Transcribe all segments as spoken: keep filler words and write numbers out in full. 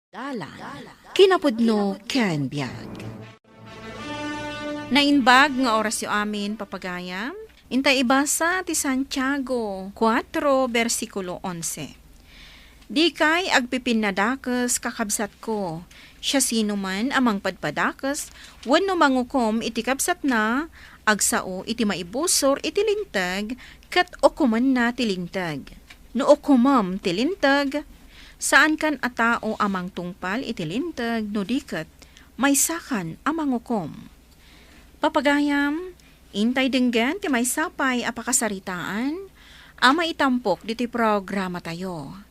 Dalan, kinapudno ken biag. Naimbag nga orasyo amin, papagayam. Intay ibasa ti Santiago kuatro, bersikulo onse. Dikay agpipinnadakes, kakabsatko. Siasinoman a mangpadpadakes wenno mangukom iti kabsatna, agsao iti maibusor iti linteg ket ukomenna ti linteg. No ukomem ti linteg, saankan a tao a mangtungpal iti linteg no di ket maysakan a mangukom. Papagayam, intay denggen ti maysa pay a pakasaritaan a maitampok ditoy programatayo.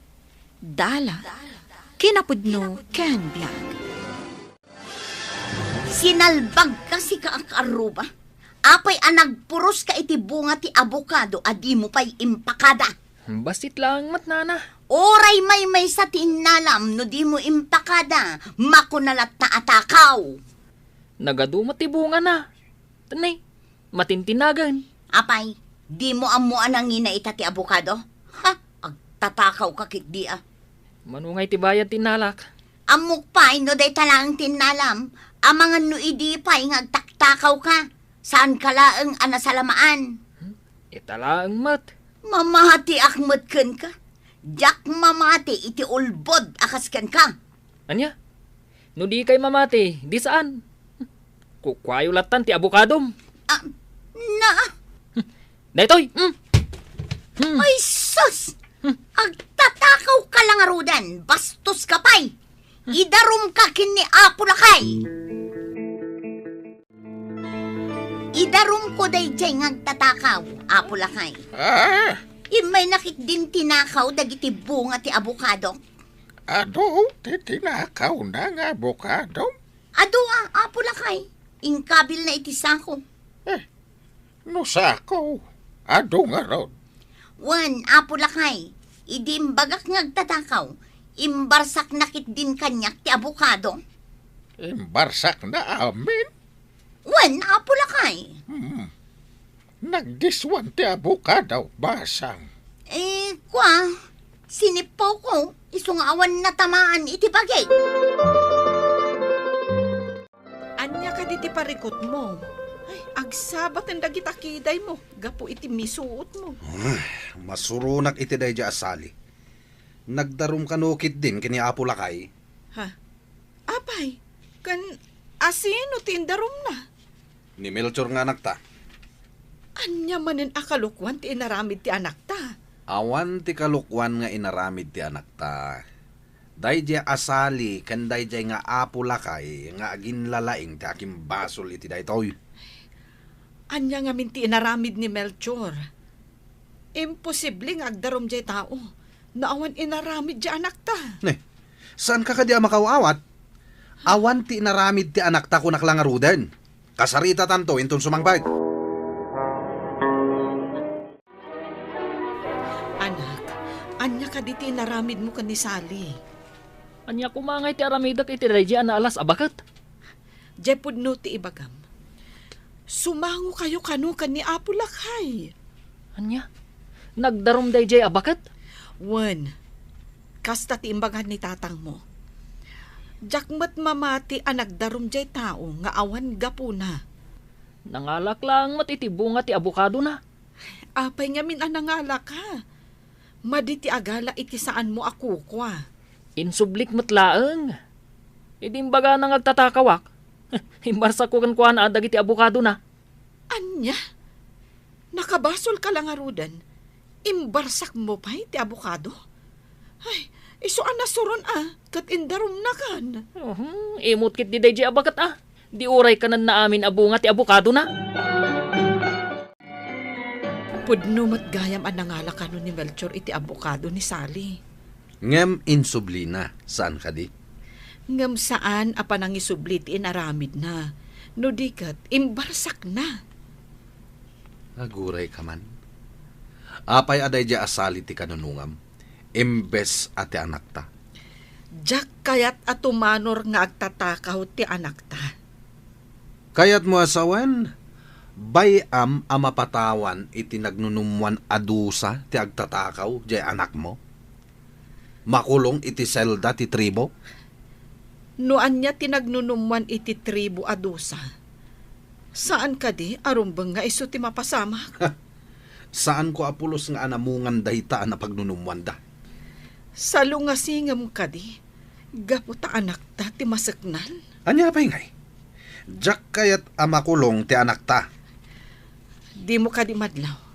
Dalan, kinapudno ken biag. Sinalbagka, sika a kaarruba. Apay a nagpuroska iti bunga ti abokado a dimo pay impakada? Bassit laeng met, nana. Uray maymaysa ti innalam no dimo impakada, makuna latta a takaw. Nagadu met ti bungana. Tani, matintinagen. Apay, dimo ammo a nangina ita ti abokado? Ha, agtatakawka ketdi a. Mano ngay ti bayad ti innalak? Ammok pay no dayta laeng ti innalam, amangan no idi pay nga agtaktakawka. Saanka laeng a nasalamaan. Hmm? Ita laeng met. Mamatiak met kenka. Diak mamati iti ulbod a kas kenka. Ania? No dikay mamati, di saan. Kukuayo lattan ti abokadom. Ah, na. Daytoy. Mm. Mm. Ay, sus! Mm. Agtatakawka la ngaruden, bastoska pay. Idarumka ken ni Apo Lakay. Idarumko daydiay nga agtatakaw, Apo Lakay. Ah? Immayna ketdin tinakaw dagiti bunga ti abokado. Adu ti tinakawna nga abokado? Adu a, Apo Lakay. Inkabilna iti sako. Eh, no sako, adu ngarud. Wen, Apo Lakay, idi imbagak nga agtatakaw, imbarsakna ketdin kaniak ti abokado. Imbarsakna amin? Wen, Apo Lakay. Hmm. Nagdiswan ti abokado, basang. Eh, kua, sinippawko, isu nga awan natamaan iti bagi. Ania kadi ti parikutmo? Ay, agsabaten dagita kidaymo gapu iti misuotmo. Ay, masuronak iti daydiay a Sally. Nagdarum kano ketdin ken ni Apo Lakay? Ha? Apay, ken asino ti indarumna? Ni Melchor nga anakta. Ania manen a kalokuan ti inaramid ti anakta? Awan ti kalokuan nga inaramid ti anakta. Daydiay a Sally ken daydiay nga Apo Lakay nga aginlalaing ti akimbasol iti daytoy. Ania ngamin ti inaramid ni Melchor? Imposible nga agdarum diay tao no awan inaramid diay anakta. Ne, saanka kadi a makaaw-awat? Awan ti inaramid ti anakta, kunak la ngaruden. Kasaritatanto inton sumangpet. Anak, ania kadi ti inaramidmo ken ni Sally? Ania koma ngay ti aramidek iti daydiay a naalas a baket? Diay pudno ti ibagam. Sumangokayo kano ken ni Apo Lakay. Ania? Nagdarum daydiay a baket? Wen, kasta ti imbagan ni tatangmo. Diak met mamati a nagdarum diay tao nga awan gapuna. Nangalak laeng met iti bunga ti abokadona. Apay ngamin a nangalak, ha? Madi ti agala iti saanmo a kukua. Insublik met laeng. Idi imbagana nga agtatakawak, imbarsakko kenkuana dagiti abokadona. Ania? Nakabasolka la ngaruden? Imbarsakmo pay ti abokado? Ay, isu a nasuron a, ket indarumnakan. Uhum, imut ketdi daydiay a baket a. Di uray kanenna amin a bunga ti abokadona. Pudno met gayam a nangala kano ni Melchor iti abokado ni Sally. Ngem insublina, saan kadi? Ngem saan a panangisubli ti inaramidna, no di ket imbarsakna. Aguray ka man. Apay a daydiay a Sally ti kanunongam, imbes a ti anakta? Diak kayat a tumanor nga agtatakaw ti anakta. Kayatmo a sawen, bay-am a mapatawan iti nagnunummoan a dusa ti agtatakaw diay anakmo? Makulong iti selda ti tribo? No ania ti nagnunummoan iti tribu a dusa, saan kadi a rumbeng nga isu ti mapasamak? Saanko a pulos nga anamungan dayta a napagnunummoanda. Salungasingem kadi gapu ta anakta ti maseknan? Ania pay ngay? Diak kayat a makulong ti anakta. Dimo kadi madlaw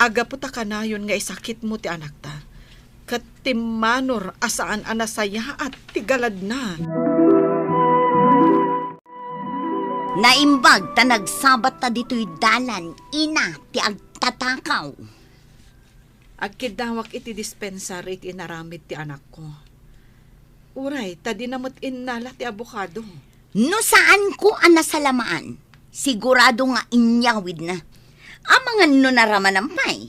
a gapu ta kanayon nga isakitmo ti anakta, ket timmanor a saan a nasayaat ti galadna. Naimbag ta nagsabatta ditoy dalan, ina ti agtatakaw. Agkiddawak iti dispensar iti inaramid ti anakko. Uray, ta dina met innala ti abokado. No saanko a nasalamaan, sigurado nga inyawidna. Amangan no naramanam pay.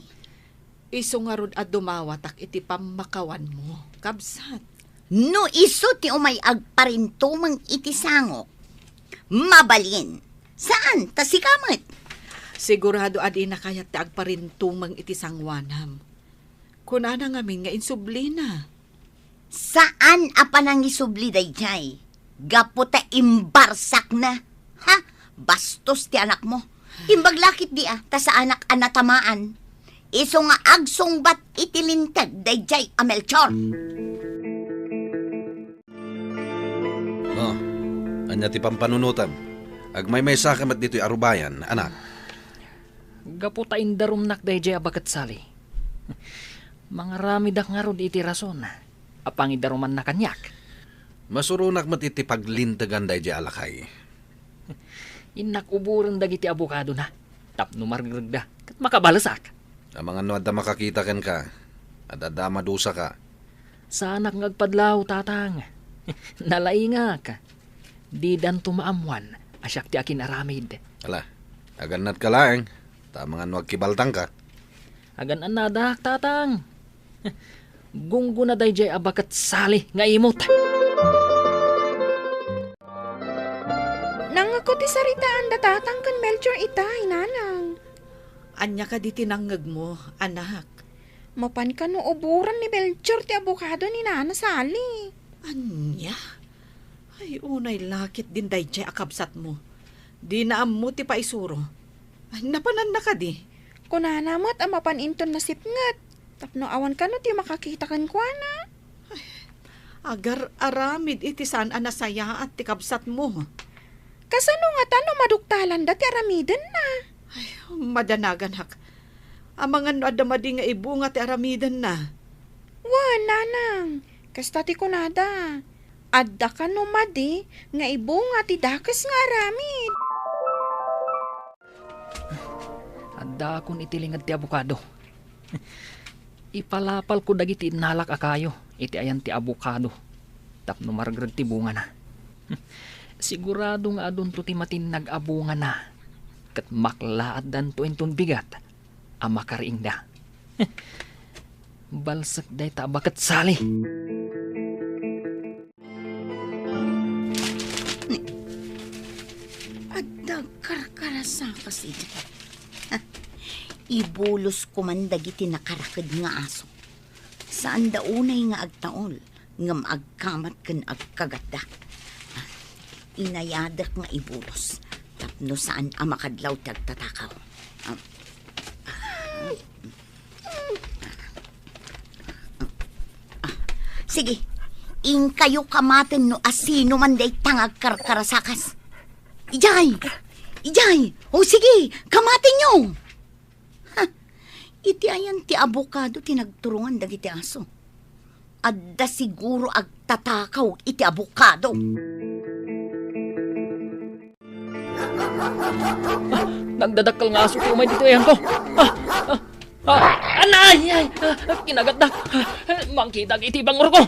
Isu ngarud a dumawatak iti pammakawanmo, kabsat. No isu ti umay agparintumeng iti sangok, mabalin. Saan, ta sika met. Sigurado a dina kayat ti agparintumeng iti sangoanam. Kunana ngamin nga insublina. Saan a panangisubli daydiay? Gapu ta imbarsakna. Ha? Bastos ti anakmo. Imbag la ketdi a, ta saanak a natamaan. Isu nga agsungbat iti linteg daydiay a Melchor. Oh, ania ti pampanunotem? Agmaymaysaka met ditoy arubayan, anak. Gapu ta indarumnak daydiay a baket sali. Mangaramidak ngarud iti rason a pangidarumanna kaniak. Masuronak met iti paglintegan daydiay a lakay. Innak uboren dagiti abokadona tapno margregda ket makabalesak. Amangan no adda makakita kenka, ad-adda a madusaka. Saanak nga agpadlaw, tatang. Nalaingak. Didanto maammuan a siak ti akin-aramid. Ala, agannatka laeng, ta amangan no agkibaltangka. Agan-annadak, tatang. Gunggona daydiay a baket sali nga imot. Nangngegko ti saritaanda tatang ken Melchor itay, nanang. Ania kadi ti nangngegmo, anak? Mapan kano uboran ni Melchor ti abokado ni Nana Sally? Ania? Ay, unay la ketdin daydiay a kabsatmo. Dina ammo ti paisuro. Ay, napananna kadi? Kunana met a mapan inton nasipnget, tapno awan kano ti makakita kenkuana. Ay, agar-aramid iti saan a nasayaat ti kabsatmo. Kasano ngata no maduktalanda ti aramidenna? Ay, madanaganak. Amangan no adda madi nga ibunga ti aramidenna. Wen, nanang, kasta ti kunada. Adda kano madi nga ibunga ti dakes nga aramid. Addaakon iti linged ti abokado. Ipalapalko dagiti innalak a kayo iti ayan ti abokado tapno margreg ti bungana. Sigurado nga adunto ti matinnag a bungana ket maklaatdanto inton bigat a makariingda. Balsek dayta a baket sali. Adda agkarkarasakas idiay. Ibulosko man dagiti nakaraked nga aso. Saanda unay nga agtaol, ngem agkamat ken agkagatda. Inayadek nga ibulos tapno saan a makadlaw ti agtatakaw. Ah, ah, ah. Sige, inkayo kamaten no asino man dayta nga agkarkarasakas. Idiay! Idiay! O sige, kamatenyo! Ha! Iti ayan ti abokado ti nagturongan dagiti aso. Adda siguro agtatakaw iti abokado. Ah, nagdadakkel nga aso ti umay ditoy ayanko. Ah, ah, ah, anay! Ay, ah, kinagatda. Ah, mangkitak iti bangurko.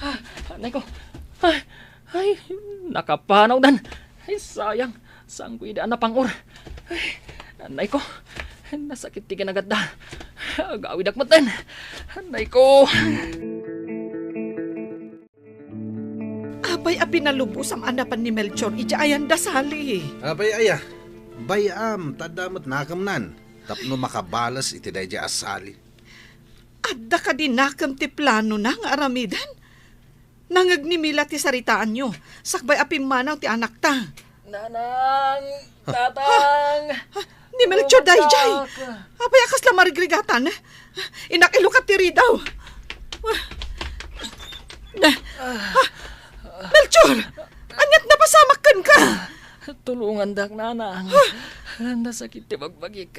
Ah, anay ko. Ay, ay, nakapanawdan. Ay, sayang. Saanko idi a napang-or. Ay, anay ko. Nasakit ti kinagatda. Agawidak metten. Anay ko. Apay a pinalubosam a napan ni Melchor idiay ayan da Sally? Apay aya, bay-am, ta adda met nakemnan tapno makabales iti daydiay a Sally. Adda kadi nakem ti planona nga aramiden? Nangngegni la ti saritaanyo, sakbay a pimmanaw ti anakta. Nanang, Tatang, Ni Melchor daydiay. Apay a kasla marigrigatan? Innak ilukat ti ridaw. Melchor! Aniat napasamak kenka? Tulongandak, Nanang. Nasakit ti bagbagik.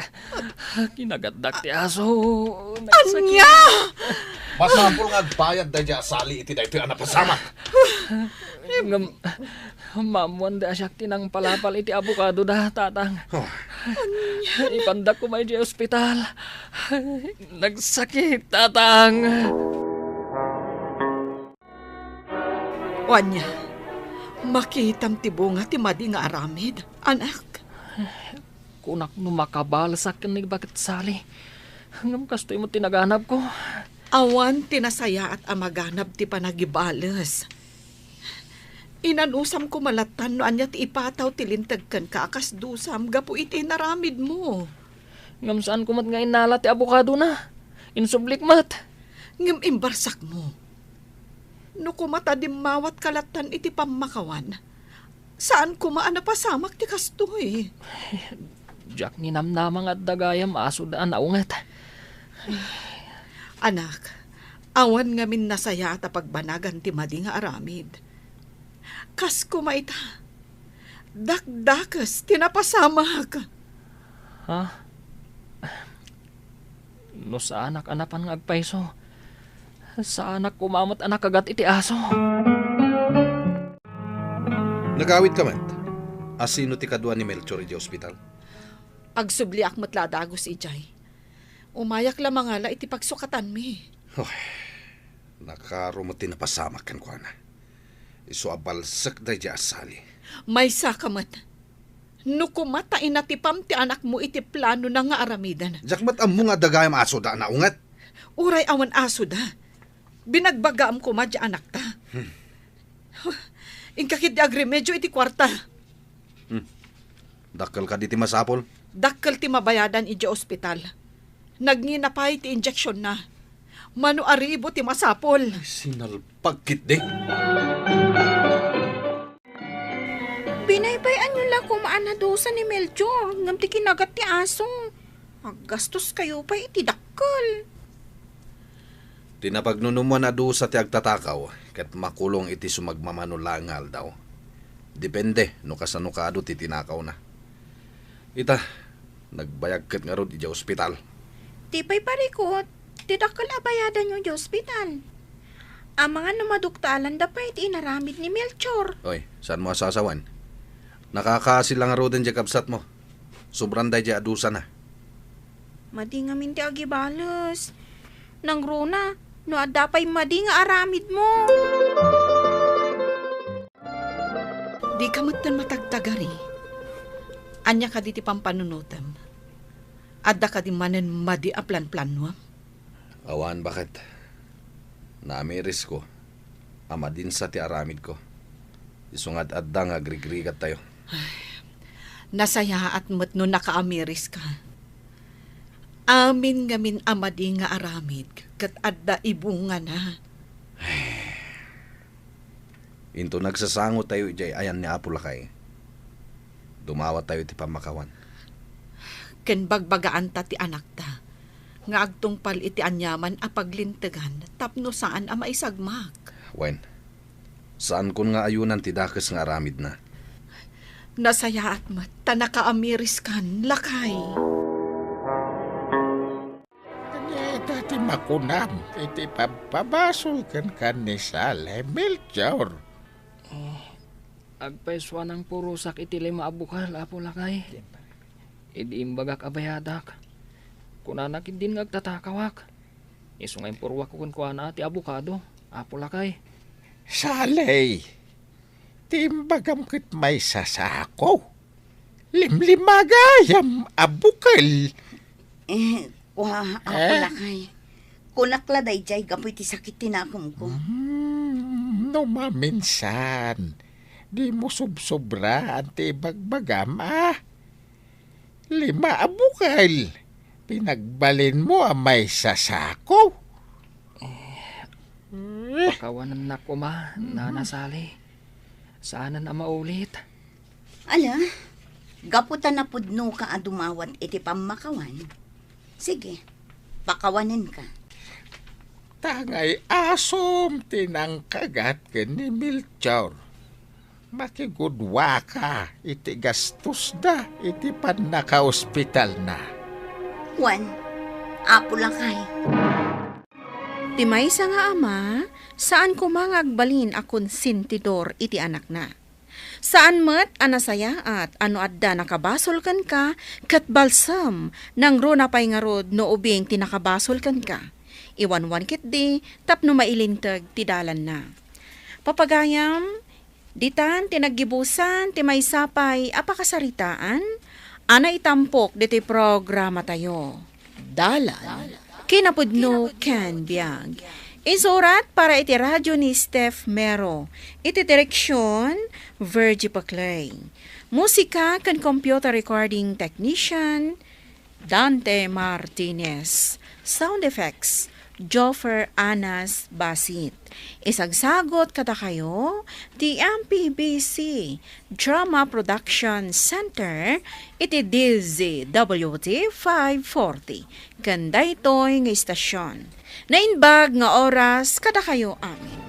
Kinagatdak ti aso. Nagsakit. Ania? Masapul nga agbayad daydiay a Sally iti daytoy a napasamak. Ngem, maammoan da a siak ti nangpalapal iti abokadoda, Tatang. Oh. Ipandak koma idiay ospital. Nagsakit, Tatang. O ania, makitam ti bunga ti madi nga aramid, anak? Kunak no makabalesak ken ni Baket Sally. Ngem kastoy met ti naganabko. Awan ti nasayaat a maganab ti panagibales. Inanusam koma latta no ania ti ipataw ti linteg kenka a kas dusam gapu iti inaramidmo. Ngem saanko met nga innala ti abokadona. Insublik met. Ngem imbarsakmo. No koma ta dimmawatka lattan iti pammakawan, saan koma a napasamak ti kastoy. Diak ninamnama nga adda gayam asoda a naunget. Anak, awan ngamin nasayaat a pagbanagan ti madi nga aramid. Kas koma ita, dakdakes ti napasamak. Ha? No saanak a napan nga agpayso, saanak koma met a nakagat iti aso. Nagawidka met. A sino ti kadua ni Melchor idiay ospital? Agsubliak met la a dagus idiay. Umayak la mangala iti pagsukatanmi. Uy, nakaro met ti napasamak kenkuana. Isu a balsek daydiay a Sally. Maysaka met. No koma ta inatipam ti anakmo iti planona nga aramiden. Diak met ammo nga adda gayam asoda a naunget. Uray awan asoda, binagbagaam koma diay anakta. Hmm. Huh, inka ketdi agremedio iti kuarta. Hmm. Dakkel kadi ti masapul? Dakkel ti mabayadan idiay ospital. Nagngina pay ti injeksionna. Mano a ribu ti masapul. Sinalpag ketdi. Binaybay-anyo la koma a nadusa ni Melchor ngem ti kinagat ti aso. Aggastoskayo pay iti dakkel. Ti napagnunumoan a dusa ti agtatakaw ket makulong iti sumagmamano laeng nga aldaw. Depende no kasano kaadu ti tinakawna. Ita, nagbayag ket ngarud idiay ospital. Ti pay parikut, ti dakkel a bayadanyo idiay ospital. Amangan no maduktalanda pay ti inaramid ni Melchor. Oy, saanmo a sasawen? Nakakaasi la ngaruden diay kabsatmo. Sobran daydiay a dusana. Madi ngamin ti agibales. Nangruna, no adda pay madi nga aramidmo. Dika metten matagtagari. Ania kadi ti pampanunotem? Adda kadi manen madi a planplanuem? Awan, baket. Naamirisko a madinsa ti aramidko. Isu nga ad-adda nga agrigrigattayo. Ay, nasayaat met no nakaamiriska. Amin ngamin a madi nga aramid ket adda ibungana. Into nagsasangotayo idiay ayan ni Apo Lakay, dumawatayo iti pammakawan. Ken bagbagaanta ti anakta nga agtungpal iti aniaman a paglintegan tapno saan a maisagmak. Wen, saankon nga ayunan ti dakes nga aramidna. Nasayaat met ta nakaamiriskan, lakay. Ania ita ti makunam iti pabpabasol kenka ni Sally, Melchor? Oh, agpayso a nangpurosak iti lima a bukel, Apo Lakay. Idi imbagak a bayadak, kunana ketdin nga agtatakawak. Isu nga impurruakko kenkuana ti abokado, Apo Lakay. Sally, ti imbagam ket maysa sako. Limlima gayam a bukel. Eh, kua, Apo Eh? Lakay. Kunak la daydiay gapu iti sakit ti nakumko. Hmm, no maminsan, dimo sobsobraan ti ibagbagam, a? Lima a bukel. Pinagbalinmo a maysa sako. Pakawanennak koma, Nana Sally. Saanen a maulit. Ala, gapu ta napudnoka a dumawat iti pammakawan. Sige, pakawanenka. Tangay asom ti nangkagat ken ni Melchor. Makigudwaka iti gastosda iti pannakaospitalna. Wen, Apo Lakay. Ti maysa nga ama, saan koma nga agbalin a konsentidor iti anakna. Saan met a nasayaat a no adda nakabasol kenka ket balsem, nangruna pay ngarud no ubing ti nakabasol kenka. Iwanwan ketdi tapno mailinteg ti dalanna. Papagayam, ditan ti naggibusan ti maysa pay a pakasaritaan a naitampok ditoy programatayo. Dalan, kinapudno ken biag. Insurat para iti radyo ni Steph Mero. Iti direksyon, Virgie Paclay. Musika ken computer recording technician, Dante Martinez. Sound effects, Joffer Anas Basit. Isagsagot kadakayo ti M P B C Drama Production Center iti D Z W T five forty. Ken daytoy nga istasyon. Naimbag nga oras kadakayo amin.